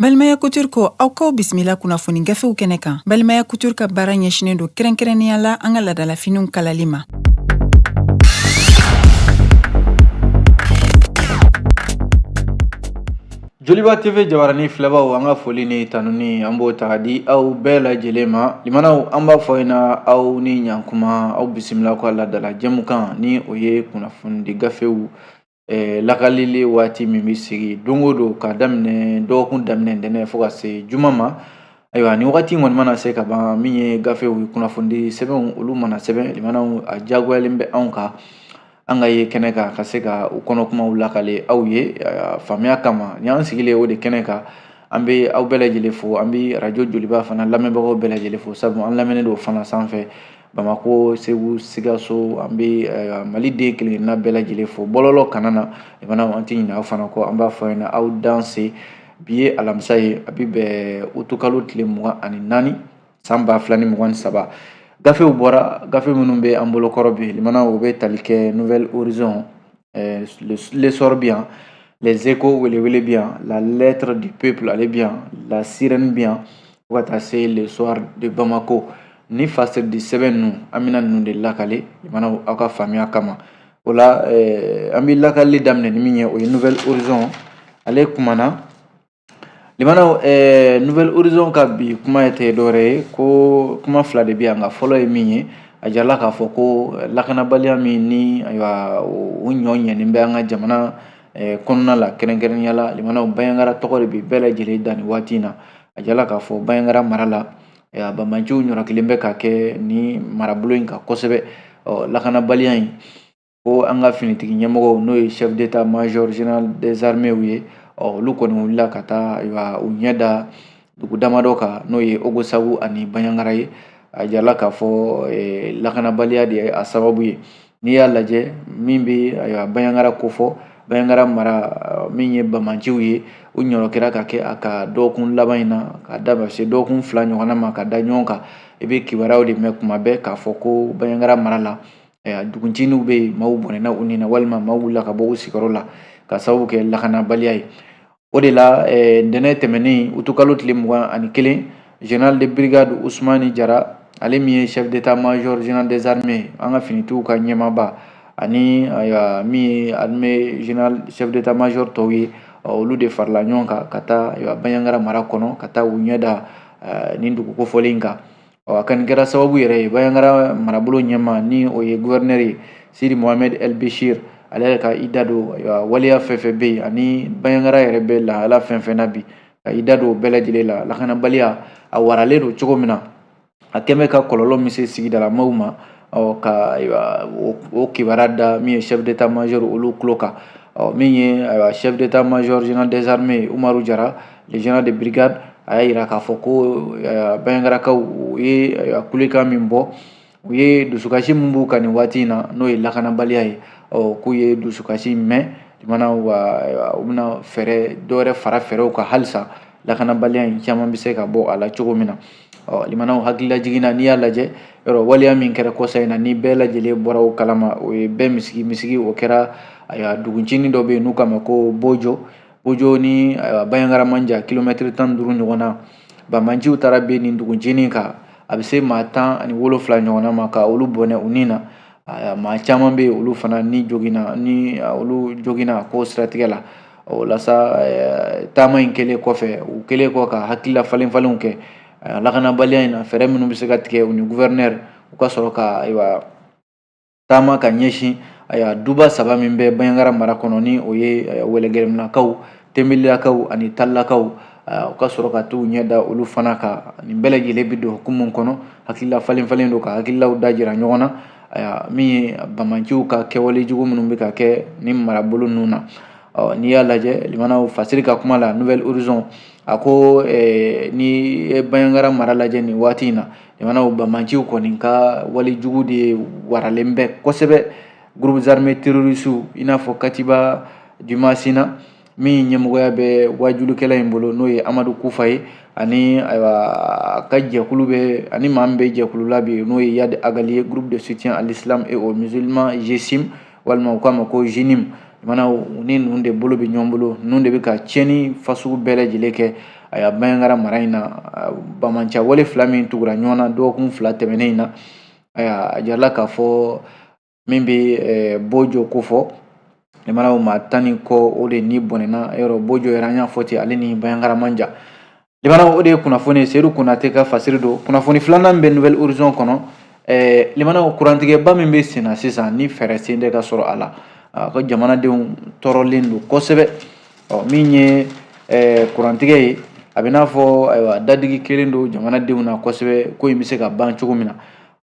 Balimaya Couture ko aw k'aw bisimila kunnafoni gafew kɛnɛ kan. Balimaya Couture ka baara ɲɛsinnen don kɛrɛnkɛrɛnnenya la an ka laadalafiniw kalali ma. Joliba TV jabarani filɛbaw, an ka foli ni tanuni an b'o ta ka di aw bɛɛ lajɛlen ma. Limanaw, an b'a fɔ ɲɛna aw ni ɲankuma, aw bisimila ka laadala jɛmukan ni o ye kunnafonidi gafew lakalili waati min bɛ sigi don o don ka daminɛ dɔgɔkun daminɛ ntɛnɛn fo ka se juma ma. Ayiwa, ni wagati kɔni mana se ka ban, min ye gafew ye, kunnafonidi sɛbɛnw, olu mana sɛbɛn, limanaw, a diyagoyalen bɛ anw kan an ka ye kɛnɛ kan ka se ka u kɔnɔkumaw lakale aw ye faamuya kama. Ni an sigilen o de kɛnɛ kan, an bɛ aw bɛɛ lajɛlen fo, an bɛ arajo Joliba fana lamɛnbagaw bɛɛ lajɛlen fo, sabu an lamɛnnen don fana sanfɛ Bamakɔ, Segu, Sikaso. An bɛ Mali den kelenkelenna bɛɛ lajɛlen fo bɔlɔlɔ kana na. Limanaw, an tɛ ɲinɛ aw fana kɔ, an b'a fɔ ɲɛna aw danse. Bi ye alamisa ye, a bɛ bɛn utukalo tile 24 san 2023. Gafew bɔra, gafe minnu bɛ an bolo kɔrɔ bi, limanaw, o bɛ tali kɛ Nouvel Horizon, L'Essor bi yan, Les Échos, Welewele bi yan, La Lettre du Peuple ale bi yan, La Sirène bi yan, fo ka taa se Le Soir de Bamako. Ni fasiridi sɛbɛn ninnu, an bɛna ninnu de lakale, limanaw, aw ka faamuya kama. O la an bɛ lakalili daminɛ ni min ye, o ye Nouvel Horizon. Ale kumana, limanaw, Nouvel Horizon ka bi kuma tɛ dɔwɛrɛ ye ko kuma fila de bɛ yan, nka fɔlɔ ye min ye, a jirala k'a fɔ ko lakanabaliya min ni ayiwa o ɲɔ ɲɛnen bɛ an ka jamana kɔnɔna la, kɛrɛnkɛrɛnnenya la, limanaw, Banjagara tɔgɔ de bɛ bɛɛ lajɛlen da nin waati in na. A jirala k'a fɔ Banjagara mara la, banbaanciw ɲɔrɔkilen bɛ ka kɛ ni marabolo in kan kosɛbɛ. Ɔ lakanabaliya in ko an ka finitigi ɲɛmɔgɔw, n'o ye chef d'état major général des armées ye, ɔ olu kɔni wulila ka taa ayiwa u ɲɛ da dugu damadɔ kan, n'o ye Ogosagu ani Banjagara ye. A jirala k'a fɔ lakanabaliya de ye a sababu ye. N'i y'a lajɛ, min bɛ ayiwa Banjagara kofɔ, Banjagara mara, min ye banbaanciw ye, u ɲɔrɔkɛra ka kɛ a ka dɔgɔkun laban in na ka da se dɔgɔkun 2 ɲɔgɔnna ma ka da ɲɔgɔn kan. I bɛ kibaruyaw de mɛn kuma bɛɛ k'a fɔ ko Banjagara mara la, dugunciniw bɛ yen, maaw bɔnɛna u ni na, walima maaw wulila ka bɔ u sigiyɔrɔ la ka sababu kɛ lakanabaliya ye. O de la ntɛnɛn tɛmɛnen, utukalo tile 21, général de brigade Usumani Jara, ale min ye chef d'état major général des armées, an ka finitigiw ka ɲɛmaaba, ani ayiwa min ye armée général chef d'état major tɔw ye, olu de farala ɲɔgɔn kan ka taa ayiwa Banjagara mara kɔnɔ ka taa u ɲɛ da nin dugu kofɔlen kan. Ɔ a kɔni kɛra sababu yɛrɛ ye, Banjagara marabolo ɲɛmaa, ni o ye gouverneur ye, Sidi Mohamed El Bechir, ale yɛrɛ ka i da don ayiwa waleya fɛn fɛn bɛ yen ani Banjagara yɛrɛ bɛ lahala fɛn fɛn na bi, ka i da don o bɛɛ lajɛlen la. Lakanabaliya a waralen don cogo min na, a kɛn bɛ ka kɔlɔlɔ min se sigidalamaw ma, ɔ ka ayiwa o kibaruya da min ye chef d'état major olu tulo kan. Ɔ min ye ayiwa chef d'état major général des armées Umaru Jara, le général de brigade, a y'a yira k'a fɔ ko Banjagarakaw u ye ayiwa kulekan min bɔ, u ye dusukasi min b'u kan nin waati in na, n'o ye lakanabaliya ye, ɔ k'u ye dusukasi mɛn. Jamana wa u bɛna fɛɛrɛ dɔwɛrɛ fara fɛɛrɛw kan halisa lakanabaliya in caman bɛ se ka bɔ a la cogo min na. Ɔ limanaw, hakililajigin na, n'i y'a lajɛ yɔrɔ waleya min kɛra kɔsa in na, ni bɛɛ lajɛlen bɔra o kalama, o ye bɛɛ misigi misigi. O kɛra ayiwa duguncinin dɔ bɛ yen n'u k'a ma ko Bojo. Bojo ni ayiwa Banjagara man jan, kilomɛtiri 15 ɲɔgɔn na. Banbaanciw taara bin nin duguncinin kan, a bɛ se maa 17 ɲɔgɔnna ma, ka olu bɔnɛ u ni na. Maa caman bɛ yen, olu fana ni joginna, ni olu joginna ko siratigɛ la. O la sa, taama in kɛlen kɔfɛ, u kɛlen kɔ ka hakilila falen falenw kɛ lakanabaliya in na, fɛɛrɛ minnu bɛ se ka tigɛ, u ni gouverneur u ka sɔrɔ ka ayiwa taama ka ɲɛsin ayiwa duba saba min bɛ Banjagara mara kɔnɔ, ni o ye Wɛlɛgɛrɛmilakaw, Tenbililakaw ani Talilakaw, u ka sɔrɔ ka t'u ɲɛ da olu fana kan. Nin bɛɛ lajɛlen bɛ don hukumu kɔnɔ, hakilila falen falen don ka hakililaw da jira ɲɔgɔn na, ayiwa min ye banbaanciw ka kɛwale jugu minnu bɛ ka kɛ ni marabolo ninnu na. Ɔ n'i y'a lajɛ, limanaw, Fasiri ka kuma la, Nouvel Horizon a ko n'i ye Banjagara mara lajɛ nin waati in na, limanaw, banbaanciw kɔni ka wale jugu de waralen bɛ kosɛbɛ. Groupes armés terroristes i n'a fɔ Katiba du Masina, min ɲɛmɔgɔya bɛ wajulikɛla in bolo, n'o ye Amadu Kufa ye, ani ayiwa a ka jɛkulu bɛ ani maa min bɛ jɛkulu la bi, n'o ye Iyad Ag Ghali ye, groupe de soutien à l'islam et aux musulmans, GSIM, walima u k'a ma ko JNIM. Limanaw, u ni ninnu de bolo bɛ ɲɔgɔn bolo, ninnu de bɛ ka tiɲɛni fasugu bɛɛ lajɛlen kɛ. a Bandiagara mara in na. Banbaanciya wale fila min tugura ɲɔgɔn na dɔgɔkun 2 tɛmɛnen in na, a jirala k'a fɔ min bɛ Bojo kofɔ, limanaw maa 10 ni kɔ o de ni bɔnɛna yɔrɔ Bojo yɛrɛ, an y'a fɔ ten, ale ni Bandiagara man jan. Limanaw, o de ye kunnafoni ye, Seyidu Konate ka fasiri don. Kunnafoni filanan bɛ Nouvel Horizon kɔnɔ. Limanaw, kurantigɛba min bɛ sen na sisan, ni fɛɛrɛ sen tɛ ka sɔrɔ a la, ko jamanadenw tɔɔrɔlen don kosɛbɛ. Ɔ min ye kurantigɛ ye, a bɛ n'a fɔ ayiwa dadigi kelen don jamanadenw na kosɛbɛ, ko in bɛ se ka ban cogo min na.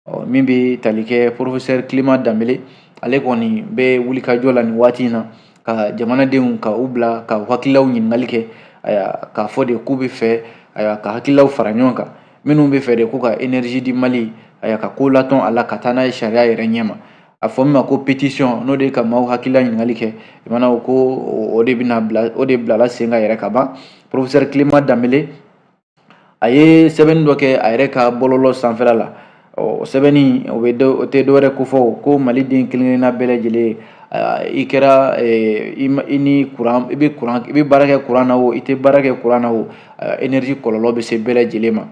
Ɔ min bɛ tali kɛ professeur Clément Dembélé, ale kɔni bɛ wulikajɔ la nin waati in na ka jamanadenw ka u bila ka hakililaw ɲininkali kɛ, ayiwa k'a fɔ de k'u bɛ fɛ, ayiwa ka hakililaw fara ɲɔgɔn kan, minnu bɛ fɛ de ko ka Énergie du Mali, ayiwa ka ko latɔn a la ka taa n'a ye sariya yɛrɛ ɲɛma, a fɔ min ma ko pétition, n'o de ye ka maaw hakilila ɲininkali kɛ. Limanaw, ko o de bɛna bila, o de bilala sen kan yɛrɛ ka ban. Professeur Clément Dembélé, a ye sɛbɛnni dɔ kɛ a yɛrɛ ka bɔlɔlɔ sanfɛla la. Ɔ sɛbɛnni o bɛ o tɛ dɔwɛrɛ kofɔ ko maliden kelen kelenna bɛɛ lajɛlen, i kɛra i ni kuran, i bɛ kuran, i bɛ baara kɛ kuran na o, i tɛ baara kɛ kuran na o, énergie kɔlɔlɔ bɛ se bɛɛ lajɛlen ma.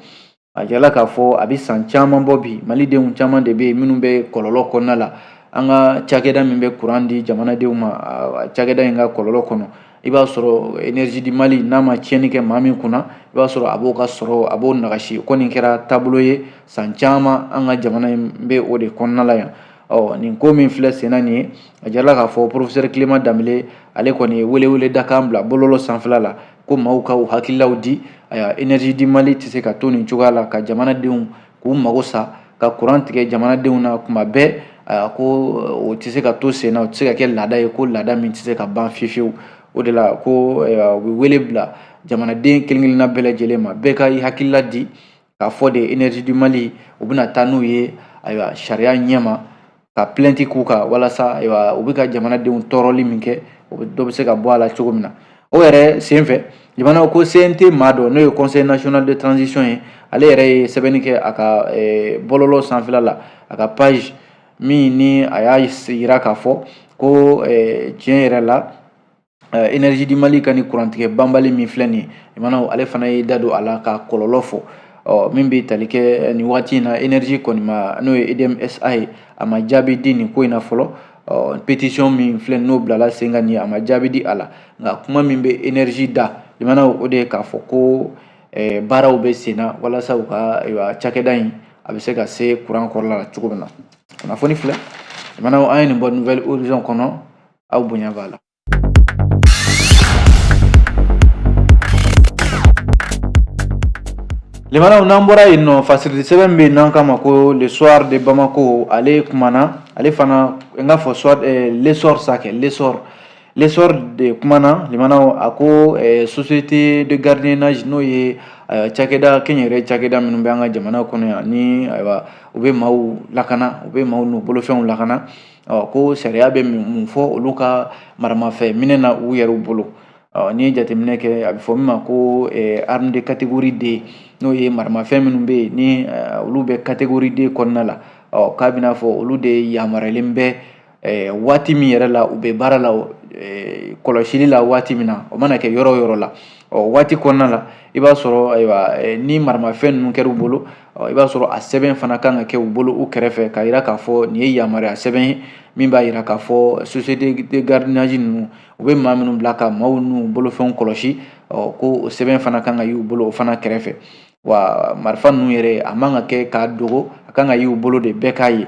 A jirala k'a fɔ a bɛ san caman bɔ bi, malidenw caman de bɛ yen minnu bɛ kɔlɔlɔ kɔnɔna la. An ka cakɛda min bɛ kuran di jamanadenw ma, cakɛda in ka kɔlɔlɔ kɔnɔ, i b'a sɔrɔ Énergie du Mali n'a ma tiɲɛni kɛ maa min kunna, i b'a sɔrɔ a b'o ka sɔrɔ, a b'o nagasi. O kɔni kɛra taabolo ye san caman, an ka jamana in bɛ o de kɔnɔna la yan. Ɔ nin ko min filɛ sen na nin ye, a jirala k'a fɔ professeur Clément Dembélé, ale kɔni ye welewele dakan bila bɔlɔlɔ sanfɛla la ko maaw ka u hakililaw di. Ayiwa, Énergie du Mali tɛ se ka to nin cogoya la ka jamanadenw k'u mago sa, ka kuran tigɛ jamanadenw na kuma bɛɛ. Ko o tɛ se ka to sen na, o tɛ se ka kɛ laada ye, ko laada min tɛ se ka ban fiyewu fiyewu. O de la ko u bɛ wele bila jamanaden kelen kelenna bɛɛ lajɛlen ma, bɛɛ ka i hakilila di k'a fɔ de Énergie du Mali u bɛna taa n'u ye, ayiwa, sariya ɲɛma ka plainte k'u kan, walasa ayiwa u bɛ ka jamanadenw tɔɔrɔli min kɛ, o dɔ bɛ se ka bɔ a la cogo min na. O yɛrɛ senfɛ, jamana ko CNT maa dɔ, n'o ye Conseil national de transition ye, ale yɛrɛ ye sɛbɛnni kɛ a ka bɔlɔlɔ sanfɛla la, a ka page min ni a y'a yira k'a fɔ ko tiɲɛ yɛrɛ la, Énergie du Mali ka ni kurantigɛ banbali min filɛ nin ye, jamana, ale fana y'i da don a la ka kɔlɔlɔ fɔ. Ɔ min bɛ tali kɛ nin waati in na, énergie kɔni ma, n'o ye EDM SA ye, a ma jaabi di nin ko in na fɔlɔ. Ɔ pétition min filɛ n'o bilala sen kan nin ye, a ma jaabi di a la. Nka kuma min bɛ énergie da, jamana, o de ye k'a fɔ ko baaraw bɛ sen na walasa u ka, ayiwa, cakɛda in a bɛ se ka se kuran kɔrɔla la cogo min na. Kunnafoni filɛ, jamana, an ye nin bɔ Nouvel Horizon kɔnɔ, aw bonya b'a la. Limanaw, n'an bɔra yen nɔ, fasirili sɛbɛn bɛ yen n'an k'a ma ko Le Soir de Bamako, ale kumana, ale fana n k'a fɔ soir, l'essor sa kɛ l'essor, l'essor de kumana. Limanaw, a ko société de gardiennage, n'o ye cakɛda kɛnyɛrɛ cakɛda minnu bɛ an ka jamana kɔnɔ yan, ni ayiwa u bɛ maaw lakana, u bɛ maaw n'u bolofɛnw lakana, ɔ ko sariya bɛ mun fɔ olu ka maramafɛn minɛ na u yɛrɛw bolo? Ɔ n'i ye jateminɛ kɛ, a bɛ fɔ min ma ko arme de catégorie D, n'o ye maramafɛn minnu bɛ yen ni olu bɛ catégorie D kɔnɔna la. Ɔ k'a bɛna fɔ olu de yamaruyalen bɛ waati min yɛrɛ la u bɛ baara la, kɔlɔsili la waati min na, o mana kɛ yɔrɔ o yɔrɔ la. Ɔ waati kɔnɔna la, i b'a sɔrɔ ayiwa ni maramafɛn ninnu kɛra u bolo, i b'a sɔrɔ a sɛbɛn fana kan ka kɛ u bolo u kɛrɛfɛ k'a jira k'a fɔ nin ye yamaruya sɛbɛn ye min b'a jira k'a fɔ société de gardiennage ninnu, u bɛ maa minnu bila ka maaw n'u bolofɛnw kɔlɔsi, ɔ ko o sɛbɛn fana kan ka y'u bolo o fana kɛrɛfɛ. Wa marifa ninnu yɛrɛ, a man ka kɛ k'a dogo, a kan ka y'u bolo de, bɛɛ k'a ye.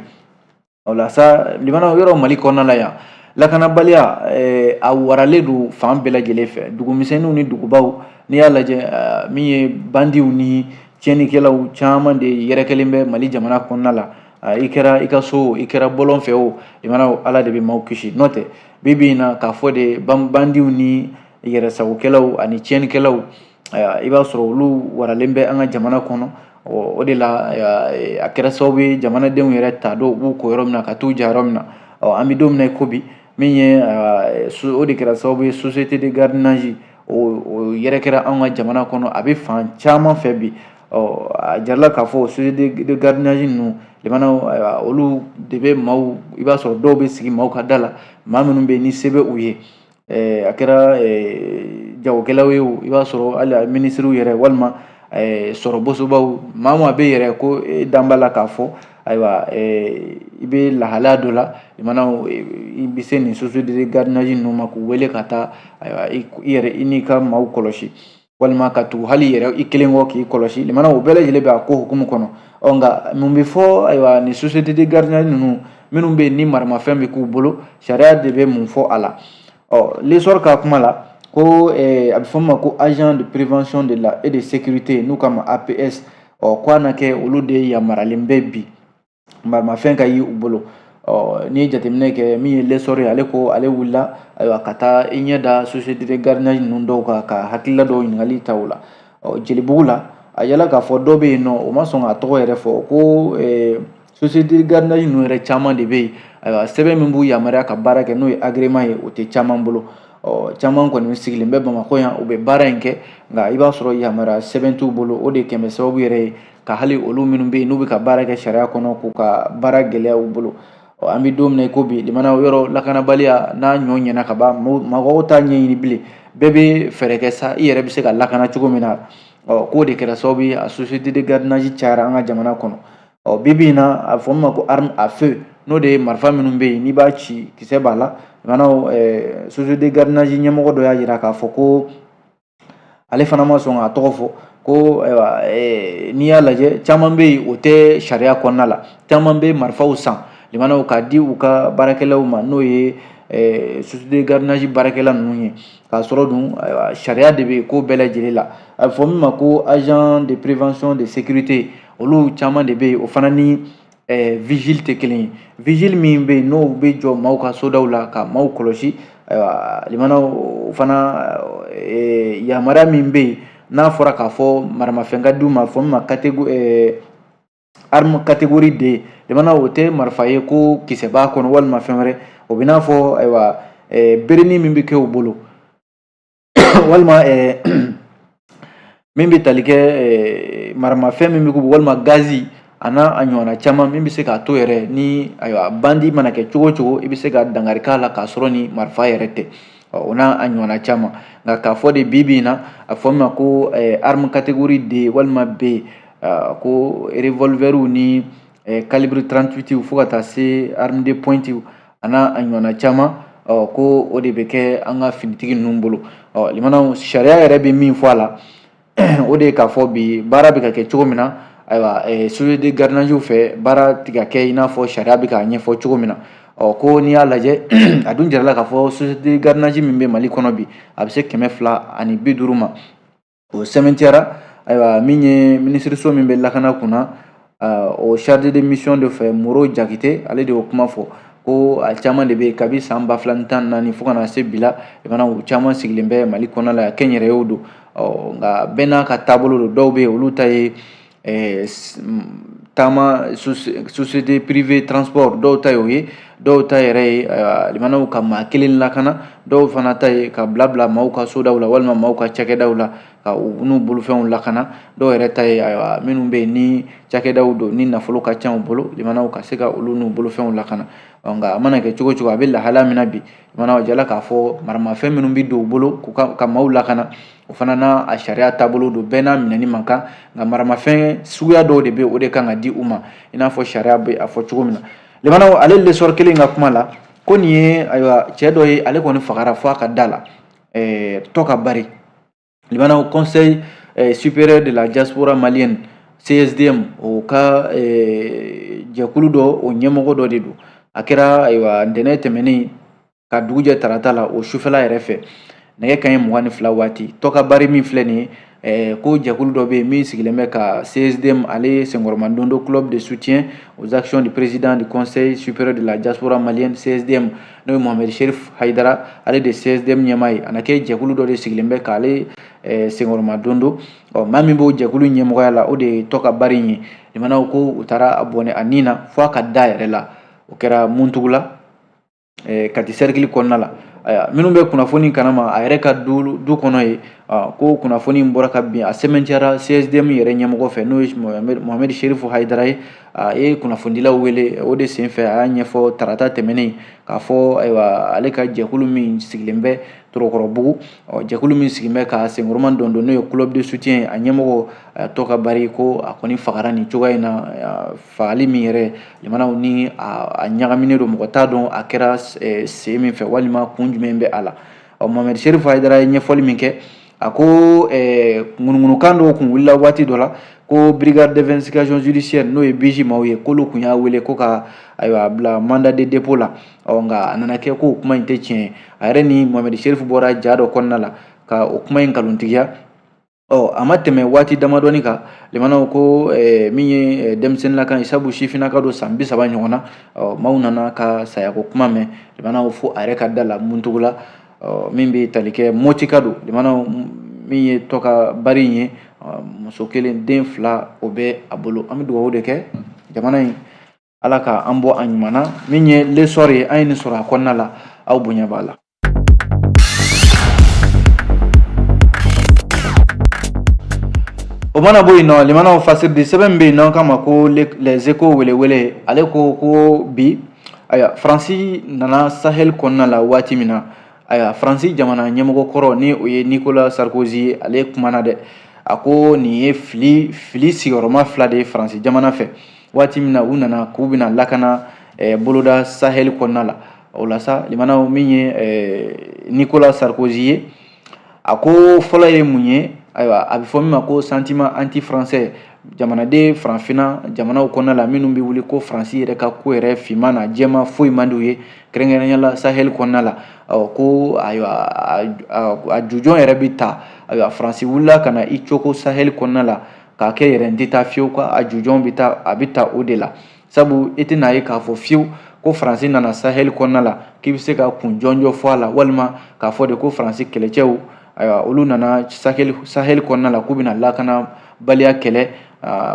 O la sa, limanaw, yɔrɔ Mali kɔnɔna la yan, lakanabaliya a waralen don fan bɛɛ lajɛlen fɛ, dugumisɛnninw ni dugubaw. N'i y'a lajɛ, min ye bandiw ni tiɲɛnikɛlaw caman de yɛrɛkɛlen bɛ Mali jamana kɔnɔna la. I kɛra i ka so, i kɛra bɔlɔn fɛ o, limanaw, Ala de bɛ maaw kisi. N'o tɛ, bi bi in na, k'a fɔ de bandiw ni yɛrɛsagokɛlaw ani tiɲɛnikɛlaw, i b'a sɔrɔ olu waralen bɛ an ka jamana kɔnɔ. O de la a kɛra sababu ye jamanadenw yɛrɛ t'a dɔn u b'u ko yɔrɔ min na ka t'u ja yɔrɔ min na. Ɔ an bɛ don min na i ko bi, min ye o de kɛra sababu ye société de gardiennage o yɛrɛ kɛra anw ka jamana kɔnɔ, a bɛ fan caman fɛ bi. Ɔ a jirala k'a fɔ société de gardiennage ninnu, limanaw, olu de bɛ maaw, i b'a sɔrɔ dɔw bɛ sigi maaw ka da la, maa minnu bɛ yen ni se bɛ u ye. A kɛra jagokɛlaw ye o, i b'a sɔrɔ hali minisiriw yɛrɛ walima sɔrɔ bosobaw, maa o maa bɛ yɛrɛ ko e dan b'a la k'a fɔ ayiwa i bɛ lahalaya dɔ la, limanaw, i bɛ se nin société de gardiennage ninnu ma k'u wele ka taa, ayiwa, i yɛrɛ i n'i ka maaw kɔlɔsi, walima ka tugu hali yɛrɛ i kelen kɔ k'i kɔlɔsi. Limanaw, o bɛɛ lajɛlen bɛ a ko hukumu kɔnɔ. Ɔ nka mun bɛ fɔ? Ayiwa, nin société de gardiennage ninnu minnu bɛ yen ni maramafɛn bɛ k'u bolo, sariya de bɛ mun fɔ a la? Ɔ L'Essor ka kuma la ko a bɛ fɔ min ma ko agent de prévention de la et de sécurité, n'u k'a ma APS, ɔ ko a na kɛ olu de yamaruyalen bɛ bi maramafɛn ka ye u bolo. Ɔ n'i ye jateminɛ kɛ, min ye L'Essor ye, ale ko ale wulila, ayiwa, ka taa i ɲɛ da société de gardiennage ninnu dɔw kan ka hakilila dɔw ɲininkali ta o la. Ɔ Jelibugu la, a yala k'a fɔ dɔ bɛ yen nɔ, o ma sɔn k'a tɔgɔ yɛrɛ fɔ, ko société de gardiennage ninnu yɛrɛ caman de bɛ yen, ayiwa, sɛbɛn min b'u yamaruya ka baara kɛ, n'o ye agrément ye, o tɛ caman bolo. Ɔ caman kɔni sigilen bɛ Bamakɔ yan, u bɛ baara in kɛ, nka i b'a sɔrɔ yamaruya sɛbɛn t'u bolo. O de kɛmɛ sababu yɛrɛ ye ka hali olu minnu bɛ yen n'u bɛ ka baara kɛ sariya kɔnɔ, k'u ka baara gɛlɛya u bolo. Ɔ an bɛ don min na i ko bi, limana, yɔrɔ lakanabaliya n'a ɲɔ ɲɛna ka ban, mɔgɔw t'a ɲɛɲini bilen, bɛɛ bɛ fɛɛrɛ kɛ sa i yɛrɛ bɛ se ka lakana cogo min na. Ɔ k'o de kɛra sababu ye a société de gardiennage cayara an ka jamana kɔnɔ. Ɔ bi bi in na, a bɛ fɔ min ma ko arme à feu, n'o de ye marifa minnu bɛ yen n'i b'a ci kisɛ b'a la. Limanaw, société de gardiennage ɲɛmɔgɔ dɔ y'a jira k'a fɔ ko ale fana ma sɔn k'a tɔgɔ fɔ, ko ayiwa, n'i y'a lajɛ, caman bɛ yen, o tɛ sariya kɔnɔna la, caman bɛ marifaw san, limanaw, k'a di u ka baarakɛlaw ma, n'o ye société de gardiennage baarakɛla ninnu ye, k'a sɔrɔ dun, ayiwa, sariya de bɛ ko bɛɛ lajɛlen la. A bɛ fɔ min ma ko agent de prévention de sécurité, olu caman de bɛ yen, o fana ni vigile tɛ kelen ye. Vigile min bɛ yen n'o bɛ jɔ maaw ka sodaw la ka maaw kɔlɔsi, ayiwa, limanaw, o fana yamaruya min bɛ yen n'a fɔra k'a fɔ maramafɛn ka d'u ma, a fɔ min ma catégorie arme catégorie D, limanaw, o tɛ marifa ye ko kisɛ b'a kɔnɔ walima fɛn wɛrɛ. O bɛ n'a fɔ, ayiwa, berenin min bɛ kɛ u bolo, walima min bɛ tali kɛ maramafɛn min bɛ k'u walima gazi a n'a a ɲɔgɔnna caman, min bɛ se k'a to yɛrɛ ni, ayiwa, bandi mana kɛ cogo o cogo, i bɛ se ka dankari k'a la k'a sɔrɔ ni marifa yɛrɛ tɛ, o n'a a ɲɔgɔnna caman. Nka k'a fɔ de bi bi in na, a fɔ min ma ko arme catégorie D walima B, ko revolverw ni calibre 38, fo ka taa se arme de pointe a n'a a ɲɔgɔnna caman, ko o de bɛ kɛ an ka finitigi ninnu bolo. Ɔ limanaw, sariya yɛrɛ bɛ min fɔ a la, o de ye k'a fɔ bi baara bɛ ka kɛ cogo min na, ayiwa, société de gardiennage fɛ, baara tɛ ka kɛ i n'a fɔ sariya bɛ k'a ɲɛfɔ cogo min na. Ɔ ko n'i y'a lajɛ, a dun jirala k'a fɔ société de gardiennage min bɛ Mali kɔnɔ bi, a bɛ se 250 ma. O sɛmɛntiyara, ayiwa, min ye minisiriso min bɛ lakana kunna, o chargé de mission de fɛ, Moro Jakite, ale de y'o kuma fɔ, ko a caman de bɛ yen kabi san 2014 fo ka na se bi la, u caman sigilen bɛ Mali kɔnɔna la, kɛnyɛrɛyew don. Ɔ nka bɛɛ n'a ka taabolo don. Dɔw bɛ yen, olu ta ye taama, société privée transport, dɔw ta ye o ye, dɔw ta yɛrɛ ye, limanaw, ka maa kelen lakana, dɔw fana ta ye ka bila bila maaw ka sodaw la walima maaw ka cakɛdaw la ka u n'u bolofɛnw lakana, dɔw yɛrɛ ta ye, ayiwa, minnu bɛ yen ni cakɛdaw don, ni nafolo ka ca u bolo, limanaw, ka se ka olu n'u bolofɛnw lakana. Nka a mana kɛ cogo cogo, a bɛ lahalaya min na bi, limanaw, jala k'a fɔ maramafɛn minnu bɛ don u bolo k'u ka maaw lakana, o fana n'a a sariya taabolo don, bɛɛ n'a minɛni man kan. Nka maramafɛn suguya dɔw de bɛ yen, o de kan ka di u ma i n'a fɔ sariya bɛ a fɔ cogo min na. Limanaw, ale L'Essor kelen ka kuma la, ko nin ye, ayiwa, cɛ dɔ ye, ale kɔni fagara fo a ka da la tɔ ka bari. Limanaw, Conseil supérieur de la diaspora malienne, CSDM, o ka jɛkulu dɔ, o ɲɛmɔgɔ dɔ de don. A kɛra, ayiwa, ntɛnɛn tɛmɛnen ka dugu jɛ tarata la, o sufɛla yɛrɛ fɛ, nɛgɛ kanɲɛ 22 waati, tɔkabari min filɛ nin ye, ko jɛkulu dɔ bɛ yen min sigilen bɛ ka CSDM ale senkɔrɔmadondo, Club de soutien aux actions du président du Conseil supérieur de la diaspora malienne, CSDM, n'o ye Mohamed Cherif Haidara, ale de CSDM ɲɛmaa ye. A na kɛ jɛkulu dɔ de sigilen bɛ k'ale senkɔrɔmadondo. Ɔ maa min b'o jɛkulu ɲɛmɔgɔya la, o de ye tɔkabari ye. Limanaw, ko u taara a bɔnɛ a nin na fo a ka da yɛrɛ la. O kɛra Muntugula, Kati cercle kɔnɔna la. Ayiwa, minnu bɛ kunnafoni kalama, a yɛrɛ ka du kɔnɔ ye, ko kunnafoni bɔra ka bin, a sɛmɛntiyara CSDM yɛrɛ ɲɛmɔgɔ fɛ, n'o ye Mohamed Cherif Haidara ye. A ye kunnafonidilaw wele o de senfɛ, a y'a ɲɛfɔ tarata tɛmɛnen k'a fɔ ayiwa, ale ka jɛkulu min sigilen bɛ Torokɔrɔbugu, jɛkulu min sigilen bɛ ka senkɔrɔma don n'o ye club de soutien, a ɲɛmɔgɔ Tɔka Bari, ko a kɔni fagara nin cogoya in na. Fagali min yɛrɛ, limanaw, ni a ɲagaminen don, mɔgɔ t'a dɔn a kɛra sen min fɛ walima kun jumɛn bɛ a la. Ɔ, Mohamed Chérif Haïdara ye ɲɛfɔli min kɛ, a ko ŋunuŋunukan dɔw kun wulila waati dɔ la ko brigade d'investigation judiciaire, n'o ye BIJ maaw ye, k'olu kun y'a wele ko ka ayiwa bila mandat de dépôt la. Ɔ, nka a nana kɛ ko kuma in tɛ tiɲɛ ye. A yɛrɛ ni Mohamed Chérif bɔra ja dɔ kɔnɔna la ka o kuma in nkalontigiya. Ɔ, a ma tɛmɛ waati damadɔni kan, limanaw, ko min ye denmisɛnninlakan ye, sabu sifinnaka don, san 30 ɲɔgɔn na. Ɔ, maaw nana ka sayako kuma mɛn, limanaw, fo a yɛrɛ ka da la Muntugula. Ɔ, min bɛ tali kɛ Motika don, limanaw, min ye Tɔka Bari ye, muso kelen, den fila, o bɛ a bolo. An bɛ dugawu de kɛ jamana in, Ala ka an bɔ a ɲuman na. Min ye L'Essor ye, an ye nin sɔrɔ a kɔnɔna la, aw bonya b'a la. O mana bɔ yen nɔ, limanaw, fasiridi sɛbɛn bɛ yen n'an k'a ma ko Les Échos welewele, ale ko ko bi, ayiwa, Faransi nana Sahel kɔnɔna la waati min na, ayiwa, Faransi jamana ɲɛmɔgɔ kɔrɔ, ni o ye Nicolas Sarkozy ye, ale kumana dɛ. A ko nin ye fili sigiyɔrɔma fila de ye Faransi jamana fɛ, waati min na u nana k'u bɛna lakana boloda Sahel kɔnɔna la. O la sa, limanaw, min ye Nicolas Sarkozy ye, a ko fɔlɔ ye mun ye? Ayiwa, a bɛ fɔ min ma ko sentiment anti français, jamanaden farafinna jamanaw kɔnɔna la minnu bɛ wuli ko Faransi yɛrɛ ka ko yɛrɛ finman na jɛman foyi man d'u ye, kɛrɛnkɛrɛnnenya la Sahel kɔnɔna la. Ɔ, ko ayiwa, a jujɔn yɛrɛ bɛ ta, ayiwa, Faransi wulila ka na i coko Sahel kɔnɔna la k'a kɛ yɛrɛ n tɛ taa fiyewu, ko a jujɔn bɛ taa, a bɛ ta o de la. Sabu i tɛna ye k'a fɔ fiyewu ko Faransi nana Sahel kɔnɔna la k'i bɛ se ka kun jɔnjɔn fɔ a la, walima k'a fɔ de ko Faransi kɛlɛcɛw, ayiwa, olu nana Sahel kɔnɔna la k'u bɛna lakanabaliya kɛlɛ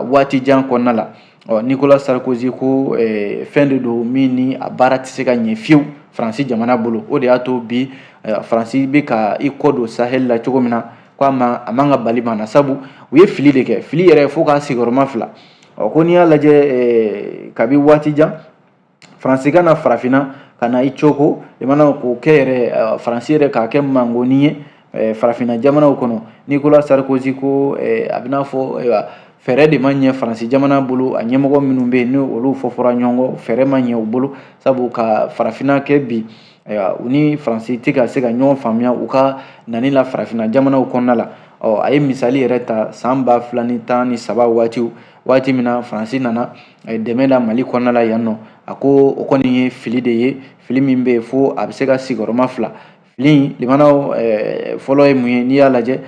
waati jan kɔnɔna la. Ɔ, Nicolas Sarkozy ko fɛn de don min ni a baara tɛ se ka ɲɛ fiyewu Faransi jamana bolo. O de y'a to bi Faransi bɛ ka i kɔ don Sahel la cogo min na, ko a man ka bali ma na, sabu u ye fili de kɛ, fili yɛrɛ fo k'a sigiyɔrɔma fila. Ɔ, ko n'i y'a lajɛ, kabi waati jan Faransi ka na farafinna ka na i coko, i mana k'o kɛ yɛrɛ, Faransi yɛrɛ k'a kɛ mangoni ye farafinna jamanaw kɔnɔ. Nicolas Sarkozy ko a bɛ n'a fɔ ayiwa, fɛɛrɛ de ma ɲɛ Faransi jamana bolo, a ɲɛmɔgɔ minnu bɛ yen, ni olu fɔfɔra ɲɔgɔn kɔ, fɛɛrɛ ma ɲɛ u bolo, sabu ka farafinna kɛ bi, ayiwa, u ni Faransi tɛ ka se ka ɲɔgɔn faamuya u ka nani la farafinna jamanaw kɔnɔna la. Ɔ, a ye misali yɛrɛ ta san 2013 waatiw, waati min na Faransi nana dɛmɛ la Mali kɔnɔna la yan nɔ. A ko o kɔni ye fili de ye, fili min bɛ yen fo a bɛ se ka sigiyɔrɔma fila. Fili, limanaw, fɔlɔ ye mun ye? N'i y'a lajɛ,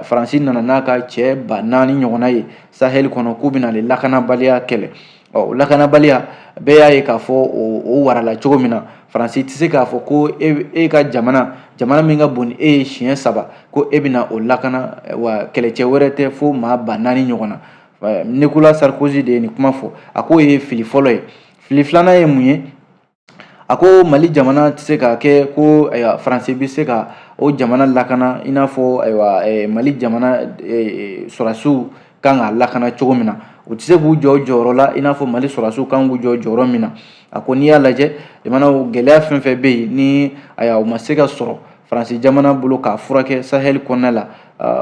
Faransi nana n'a ka cɛ 4000 ɲɔgɔnna ye Sahel kɔnɔ k'u bɛna ale lakanabaliya kɛlɛ. Ɔ, lakanabaliya, bɛɛ y'a ye k'a fɔ o warala cogo min na. Faransi tɛ se k'a fɔ ko e ka jamana, jamana min ka bon ni e ye siɲɛ saba, ko e bɛna o lakana, wa kɛlɛcɛ wɛrɛ tɛ fo maa 4000 ɲɔgɔn na. Nicolas Sarkozy de ye nin kuma fɔ. A k'o ye fili fɔlɔ ye. Fili filanan ye mun ye? A ko Mali jamana tɛ se ka kɛ ko ayiwa, Faransi bɛ se ka o jamana lakana i n'a fɔ ayiwa, Mali jamana sɔrɔdasiw kan ka lakana cogo min na. U tɛ se k'u jɔ jɔyɔrɔ la i n'a fɔ Mali sɔrɔdasiw kan k'u jɔ jɔyɔrɔ min na. A ko n'i y'a lajɛ, jamanaw, gɛlɛya fɛn fɛn bɛ yen ni ayiwa, u ma se ka sɔrɔ Faransi jamana bolo k'a furakɛ Sahel kɔnɔna la,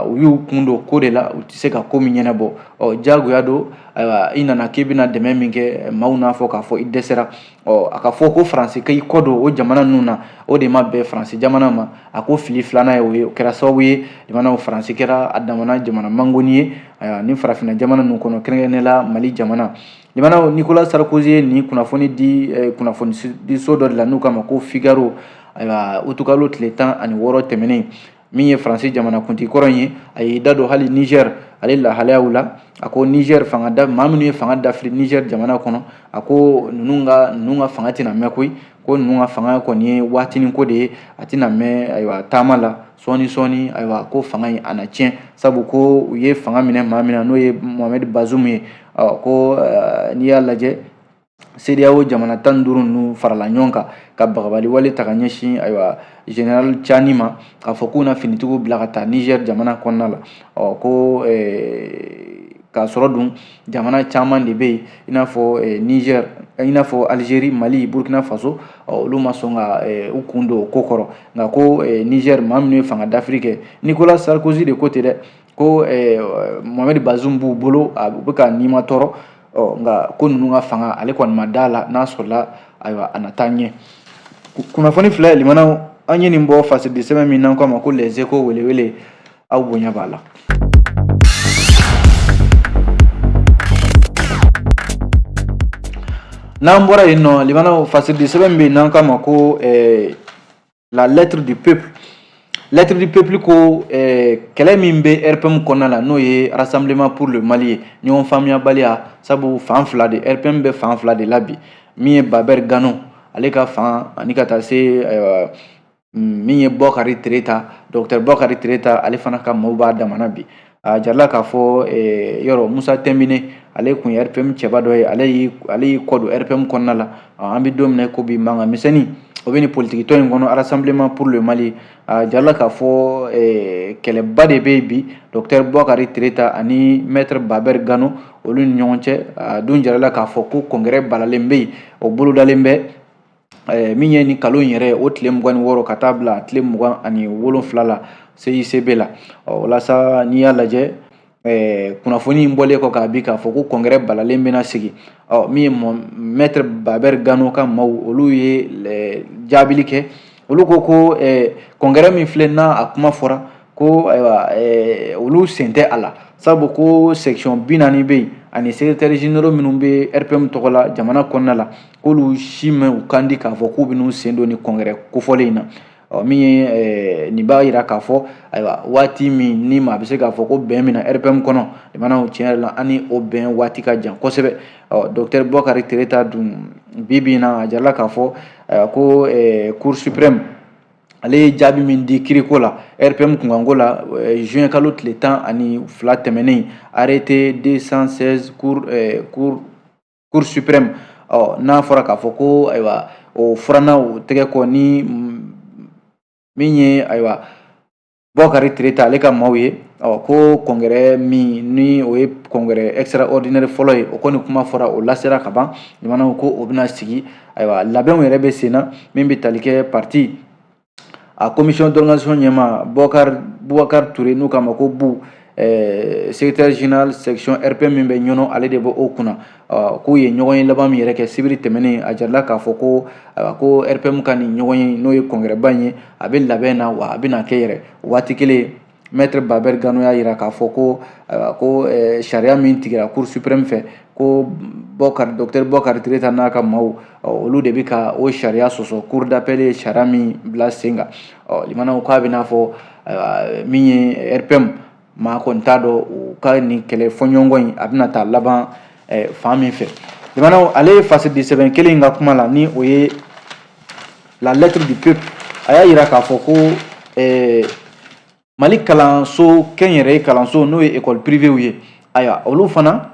u y'u kun don ko de la, u tɛ se ka ko min ɲɛnabɔ. Ɔ, diyagoya don, ayiwa, i nana k'i bɛna dɛmɛ min kɛ, maaw n'a fɔ k'a fɔ i dɛsɛra. Ɔ, a ka fɔ ko Faransi k'i kɔ don o jamana ninnu na, o de ma bɛn Faransi jamana ma. A ko fili filanan ye o ye. O kɛra sababu ye, jamanaw, Faransi kɛra a damana jamana mangoni ye, ayiwa, ni farafinna jamana ninnu kɔnɔ, kɛrɛnkɛrɛnnenya la Mali jamana. Jamanaw, Nicolas Sarkozy ye nin kunnafoni di kunnafoni di so dɔ de la n'u k'a ma ko Figaro, ayiwa, utukalo tile 16 tɛmɛnen. Min ye Faransi jamanakuntigi kɔrɔ ye, a y'i da don hali Niger ale lahalayaw la. A ko Niger fanga da, maa minnu ye fanga dafiri Niger jamana kɔnɔ, a ko ninnu ka fanga tɛna mɛn koyi, ko ninnu ka fanga kɔni ye waatinin ko de ye, a tɛna mɛn, ayiwa, taama la sɔɔni sɔɔni, ayiwa, ko fanga in a na tiɲɛ, sabu ko u ye fanga minɛ maa min na, n'o ye Mohamed Bazoum ye. Ɔ, ko n'i y'a lajɛ, CEDEAO jamana 15 ninnu farala ɲɔgɔn kan ka bagabali wale ta ka ɲɛsin, ayiwa, général Tiani ma, k'a fɔ k'u na finitigiw bila ka taa Niger jamana kɔnɔna la. Ɔ, ko K'a sɔrɔ dun jamana caman de bɛ yen, i n'a fɔ Niger, i n'a fɔ Algérie, Mali, Burkina Faso, olu ma sɔn ka u kun don o ko kɔrɔ. Nka ko Niger maa minnu ye fanga dafiri kɛ, Nicolas Sarkozy de ko ten dɛ, ko Mohamed Bazoum b'u bolo, a bɛ ka nima tɔɔrɔ. Nka ko ninnu ka fanga, ale kɔni ma da la n'a sɔrɔla, ayiwa, a na taa ɲɛ. Kunnafoni filɛ, limanaw, an ye nin bɔ fasidi sɛbɛn min n'an ko a ma ko Les Échos welewele, aw bonya b'a la. N'an bɔra yen nɔ, limanaw, fasidi sɛbɛn bɛ yen n'an k'a ma ko La Lettre du Peuple. Lettre du Peuple ko kɛlɛ min bɛ RPM kɔnɔna la, n'o ye Rassemblement pour le Mali ye, ɲɔgɔn faamuyabaliya, sabu fan fila de, RPM bɛ fan fila de la bi, min ye Baber Gano ale ka fan, ani ka taa se min ye Bɔkari Tereta, docteur Bɔkari Tereta, ale fana ka maaw b'a damana bi. A jarala k'a fɔ yɔrɔ Musa Tɛnbine, ale kun ye RPM cɛba dɔ ye, ale y'i kɔ don RPM kɔnɔna la. An bɛ don min na ko bi, mankan misɛnnin o bɛ nin politikitɔn in kɔnɔ, Rassemblement pour le Mali. A jarala k'a fɔ kɛlɛba de bɛ yen bi, docteur Bɔkari Tereta ani maître Baber Gano, olu ni ɲɔgɔn cɛ. A dun jarala k'a fɔ ko congrès balalen bɛ yen, o bolodalen bɛ min ye nin kalo in yɛrɛ, o tile 26 ka taa bila tile 27 la CICB la. Walasa n'i y'a lajɛ, kunnafoni in bɔlen kɔ k'a bi k'a fɔ ko congrès balalen bɛna sigi, ɔ min ye maître Baber Gano ka maaw, olu ye jaabili kɛ. Olu ko ko congrès min filɛ n'a a kuma fɔra, ko ayiwa, olu sen tɛ a la, sabu ko section 40 bɛ yen ani secrétaire généraux minnu bɛ RPM tɔgɔ la jamana kɔnɔna la, k'olu si ma u kan di k'a fɔ k'u bɛn'u sen don ni congrès kofɔlen in na. Ɔ min ye nin b'a jira k'a fɔ, ayiwa, waati min ni maa bɛ se k'a fɔ ko bɛn min na RPM kɔnɔ, limanaw, tiɲɛ yɛrɛ la, an ni o bɛn waati ka jan kosɛbɛ. Ɔ docteur Bɔkari Tereta dun, bi bi in na, a jirala k'a fɔ ko Cour suprême ale ye jaabi min di kiriko la RPM kunkanko la juin kalo tile 12 tɛmɛnen, arrêté 216 cour suprême. Ɔ n'a fɔra k'a fɔ ko, ayiwa, o furanna o tɛgɛ kɔ ni min ye, ayiwa, Bɔkari Tereta ale ka maaw ye, ɔ ko congrès min ni o ye congrès extraordinaire fɔlɔ ye, o kɔni kuma fɔra, o lasera ka ban. Jamanaw ko o bɛna sigi, ayiwa, labɛnw yɛrɛ bɛ sen na. Min bɛ tali kɛ parti a commission d'organisation ɲɛmaa Boubacar Touré, n'u k'a ma ko Bu, secrétaire général section RPM min bɛ Ɲɔnɔ, ale de bɛ o kunna. K'u ye ɲɔgɔn ye laban min yɛrɛ kɛ sibiri tɛmɛnen, a jirala k'a fɔ ko, ayiwa, ko RPM ka nin ɲɔgɔn ye, n'o ye congrès ba in ye, a bɛ labɛn na, wa a bɛna kɛ yɛrɛ. Waati kelen, maître Baber Gano y'a jira k'a fɔ ko, ayiwa, ko sariya min tigɛra Cour suprême fɛ, ko Bɔkari, docteur Bɔkari Tereta n'a ka maaw, olu de bɛ ka o sariya sɔsɔ, cour d'appel ye sariya min bila sen kan. Ɔ limanaw, k'a bɛ n'a fɔ, ayiwa, min ye RPM, maa kɔni t'a dɔn u ka nin kɛlɛ fɔɲɔgɔnkɔ in a bɛna taa laban fan min fɛ. Limanaw, ale ye fasidi sɛbɛn kelen in ka kuma la, ni o ye La Lettre du Peuple, a y'a jira k'a fɔ ko Mali kalanso kɛnyɛrɛye kalanso, n'o ye école privée ye, ayiwa, olu fana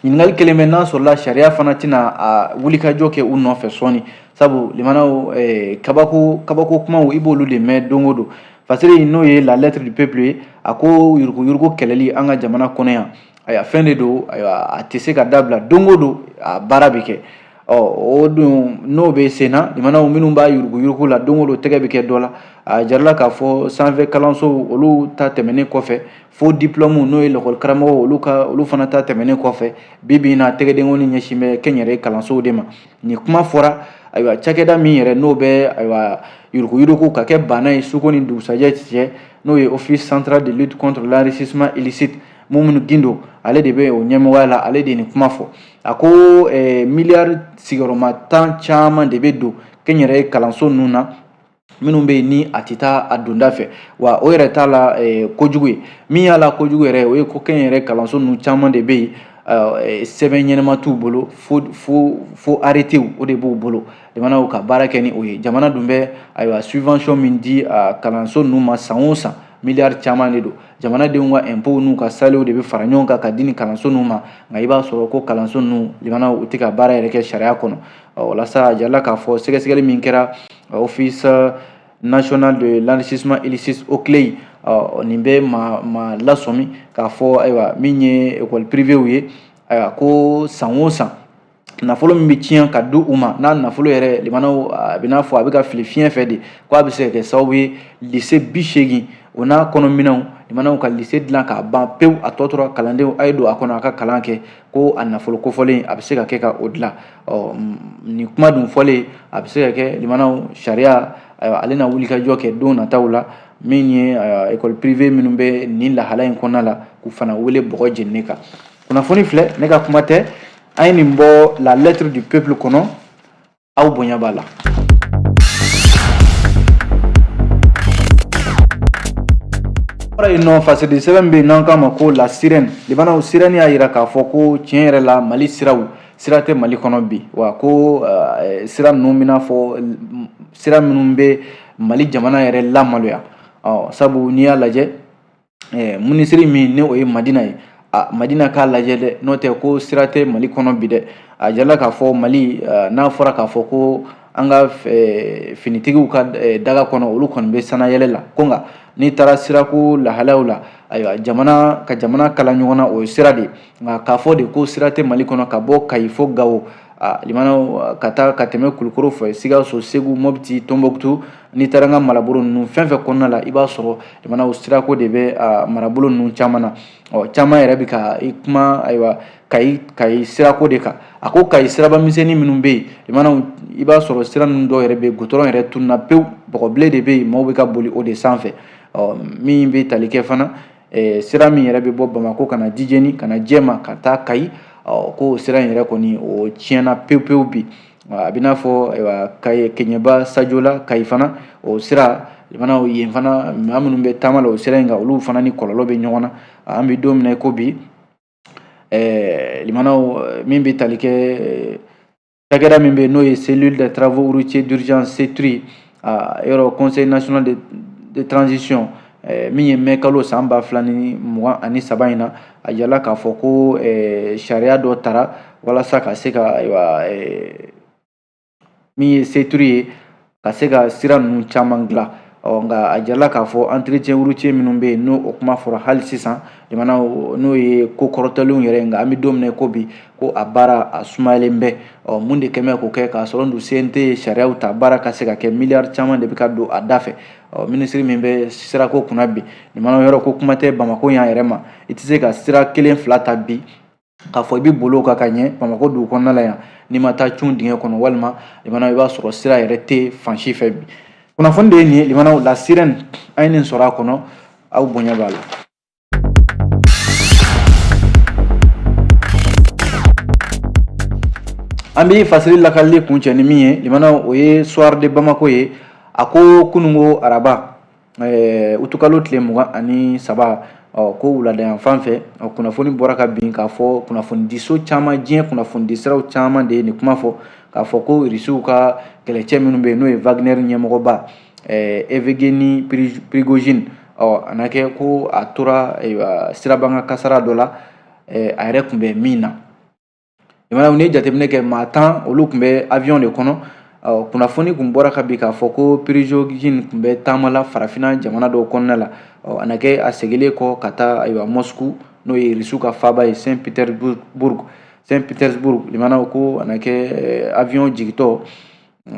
ɲininkali kelen bɛ n'a sɔrɔla sariya fana tɛna a wulikajɔ kɛ u nɔfɛ sɔɔni, sabu limanaw, kabako kabako kumaw, i b'olu de mɛn don o don. Fasiri n'o ye La Lettre du Peuple ye, a ko yuruguyurugu kɛlɛli an ka jamana kɔnɔ yan, ayiwa, fɛn de don, ayiwa, a tɛ se ka dabila, don o don a baara bɛ kɛ. Ɔ o dun n'o bɛ sen na, limanaw, minnu b'a yuruguyurugu la, don o don tɛgɛ bɛ kɛ dɔ la. A jarala k'a fɔ sanfɛ kalanso olu ta tɛmɛnen kɔfɛ, fo diplôme, n'o ye lakɔli karamɔgɔw, olu ka olu fana ta tɛmɛnen kɔfɛ, bi bi in na, tɛgɛdenkɔni ɲɛsin bɛ kɛnyɛrɛye kalansow de ma. Nin kuma fɔra, ayiwa, cakɛda min yɛrɛ n'o bɛ, ayiwa, yuruguyurugu ka kɛ bana ye suko ni dugusajɛ cɛ, n'o ye Office central de lutte contre l'enrichissement illicite, Mumunu Gindo, ale de bɛ o ɲɛmɔgɔya la, ale de ye nin kuma fɔ. A ko miliyari sigiyɔrɔma tan caman de bɛ don kɛnyɛrɛye kalanso ninnu na, minnu bɛ yen ni a tɛ taa a donda fɛ, wa o yɛrɛ t'a la kojugu ye. Min y'a la kojugu yɛrɛ, o ye ko kɛnyɛrɛye kalanso ninnu caman de bɛ yen, sɛbɛn ɲɛnama t'u bolo, fo arrêté o de b'u bolo, jamanaw ka baara kɛ ni o ye. Jamana dun bɛ, ayiwa, subvention min di a kalanso ninnu ma san o san, miliyari caman de don. Jamanadenw ka impôt n'u ka salaire de bɛ fara ɲɔgɔn kan ka di ni kalanso ninnu ma, nka i b'a sɔrɔ ko kalanso ninnu, limanaw, u tɛ ka baara yɛrɛ kɛ sariya kɔnɔ. Walasa a jirala k'a fɔ sɛgɛsɛgɛli min kɛra Office national de l'enrichissement illicite, OCLEI, Ɔ nin bɛ maa lasɔmi k'a fɔ ayiwa min ye école privéew ye, ayiwa ko san o san nafolo min bɛ tiɲɛ ka di u ma, n'a nafolo yɛrɛ limanaw a bɛ n'a fɔ a bɛ ka fili fiɲɛ fɛ de, ko a bɛ se ka kɛ sababu ye lycée 80 o n'a kɔnɔminɛnw limanaw ka lycée dilan k'a ban pewu, a tɔ tora kalandenw a ye don a kɔnɔ a ka kalan kɛ, ko a nafolo kofɔlen a bɛ se ka kɛ ka o dilan. Ɔ nin kuma dun fɔlen a bɛ se ka kɛ limanaw sariya ayiwa ale na wulikajɔ kɛ don nataw la, min ye école privée minnu bɛ nin lahala in kɔnɔna la, k'u fana wele bɔgɔ jeninen kan. Kunnafoni filɛ, ne ka kuma tɛ, an ye nin bɔ La Lettre du Peuple kɔnɔ, aw bonya b'a la. Bɔra yen nɔ, fasidi sɛbɛn bɛ yen n'an k'a ma ko La Sirène. Limanaw, Sirène y'a jira k'a fɔ ko tiɲɛ yɛrɛ la Mali siraw, sira tɛ Mali kɔnɔ bi, wa ko sira ninnu bɛna fɔ sira minnu bɛ Mali jamana yɛrɛ lamaloya. Ɔ sabu n'i y'a lajɛ, minisiri min ni o ye Madina ye, a Madina k'a lajɛ dɛ, n'o tɛ ko sira tɛ Mali kɔnɔ bi dɛ. A jirala k'a fɔ Mali, n'a fɔra k'a fɔ ko an ka finitigiw ka daga kɔnɔ, olu kɔni bɛ sanayɛlɛ la, ko nka n'i taara sirako lahalaw la, ayiwa jamana ka jamana kala ɲɔgɔn na, o ye sira de ye. Nka k'a fɔ de ko sira tɛ Mali kɔnɔ ka bɔ Kayi fo Gawo, limanaw ka taa ka tɛmɛ Kulukoro fɛ, Sikaso, Segu, Mopti, Tombouctou, n'i taara an ka marabolo ninnu fɛn fɛn kɔnɔna la, i b'a sɔrɔ limanaw sirako de bɛ marabolo ninnu caman na. Ɔ caman yɛrɛ bɛ ka i kuma ayiwa Kayi sirako de kan. A ko Kayi siraba misɛnnin minnu bɛ yen, limanaw, i b'a sɔrɔ sira ninnu dɔw yɛrɛ bɛ yen, gudɔrɔn yɛrɛ tununna pewu, bɔgɔbilen de bɛ yen, maaw bɛ ka boli o de sanfɛ. Ɔ min bɛ tali kɛ fana sira min yɛrɛ bɛ bɔ Bamakɔ ka na Dijeni, ka na Jɛma, ka taa Kayi, ɔ ko sira in yɛrɛ kɔni o tiɲɛna pewu pewu bi. A bɛ n'a fɔ ayiwa Kayi Keɲeba Sajola Kayi fana, o sira limanaw yen fana maa minnu bɛ taama la o sira in kan, olu fana ni kɔlɔlɔ bɛ ɲɔgɔn na. An bɛ don min na i ko bi, limanaw, min bɛ tali kɛ cakɛda min bɛ yen n'o ye Cellule de travaux routiers d'urgence CETRU, yɔrɔ Conseil national de transition, min ye mɛ kalo san 2023 in na, a jirala k'a fɔ ko sariya dɔ tara walasa ka se ka ayiwa min ye CETRU ye, ka se ka sira ninnu caman dilan. Ɔ nka a jirala k'a fɔ entretien routier minnu bɛ yen, n'o o kuma fɔra hali sisan jamana, n'o ye ko kɔrɔtɔlenw yɛrɛ, nka an bɛ don min na ko bi, ko a baara a sumayalen bɛ. Ɔ mun de kɛmɛ k'o kɛ k'a sɔrɔ dun CNT ye sariyaw ta, baara ka se ka kɛ, miliyari caman de bɛ ka don a da fɛ. Ɔ minisiri min bɛ sirako kunna bi, limanaw, yɔrɔ ko kuma tɛ Bamakɔ yan yɛrɛ ma, i tɛ se ka sira kelen fila ta bi k'a fɔ i bɛ boli o kan ka ɲɛ Bamakɔ dugu kɔnɔna la yan, n'i ma taa cun dingɛ kɔnɔ, walima limanaw i b'a sɔrɔ sira yɛrɛ tɛ fan si fɛ bi. Kunnafoni de ye nin ye, limanaw, La Sirène, an ye nin sɔrɔ a kɔnɔ, aw bonya b'a la. An bɛ fasiri lakalili kuncɛ ni min ye, limanaw, o ye Soir de Bamako ye. A ko kununko araba, utukalo tile 23, ko wulada fan fɛ, kunnafoni bɔra ka bin k'a fɔ kunnafonidiso caman, diɲɛ kunnafonidisiraw caman de ye nin kuma fɔ, k'a fɔ ko Irisiw ka kɛlɛcɛ minnu bɛ yen, n'o ye Wagner ɲɛmɔgɔba Evgeny Prigojine, a na kɛ ko a tora sirabakan kasara dɔ la a yɛrɛ tun bɛ min na. Limanaw, n'i ye jateminɛ kɛ, maa 10 olu tun bɛ avion de kɔnɔ. Kunnafoni tun bɔra ka bin k'a fɔ ko Prigojine tun bɛ taama la farafinna jamana dɔw kɔnɔna la. A na kɛ a seginnen kɔ ka taa ayiwa Moscou, n'o ye Irisiw ka faaba ye, Saint-Pétersbourg, limanaw, ko a na kɛ avion jigintɔ,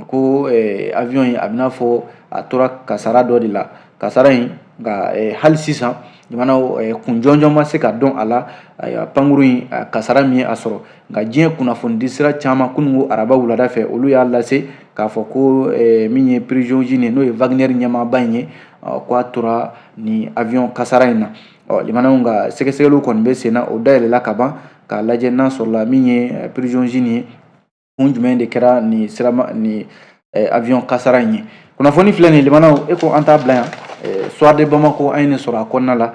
ko avion in a bɛna fɔ a tora kasara dɔ de la, kasara in nka hali sisan limanaw kun jɔnjɔn ma se ka dɔn a la, ayiwa pankuru in kasara min ye a sɔrɔ. Nka diɲɛ kunnafonidi sira caman kununko araba wulada fɛ, olu y'a lase k'a fɔ ko min ye Prigojine ye, n'o ye Wagner ɲɛmaaba in ye, ko a tora nin avion kasara in na. Ɔ limanaw, nka sɛgɛsɛgɛliw kɔni bɛ sen na, o dayɛlɛla ka ban k'a lajɛ n'a sɔrɔla min ye Prigojine ye, kun jumɛn de kɛra nin sirama nin avion kasara in ye. Kunnafoni filɛ nin, limanaw, e ko an t'a bila yan. Soir de Bamako, an ye nin sɔrɔ a kɔnɔna la.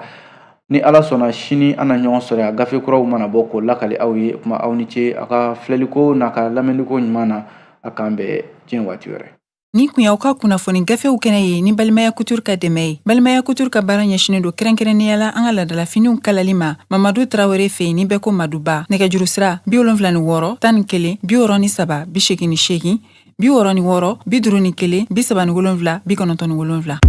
Ni Ala sɔnna, sini an na ɲɔgɔn sɔrɔ yan, gafe kuraw mana bɔ k'o lakali aw ye. Kuma aw ni ce aw ka filɛliko n'a ka lamɛnliko ɲuman na. A k'an bɛn diɲɛ waati wɛrɛ. Nin kun y'aw ka kunnafoni gafew kɛnɛ ye ni Balimaya Couture ka dɛmɛ ye. Balimaya Couture ka baara ɲɛsinnen don kɛrɛnkɛrɛnnenya la an ka laadalafiniw kalali ma Mamadu Tarawele fɛ yen, ni bɛɛ ko Maduba. Nɛgɛjuru sira 76 11 63 88, 66 51 37 97.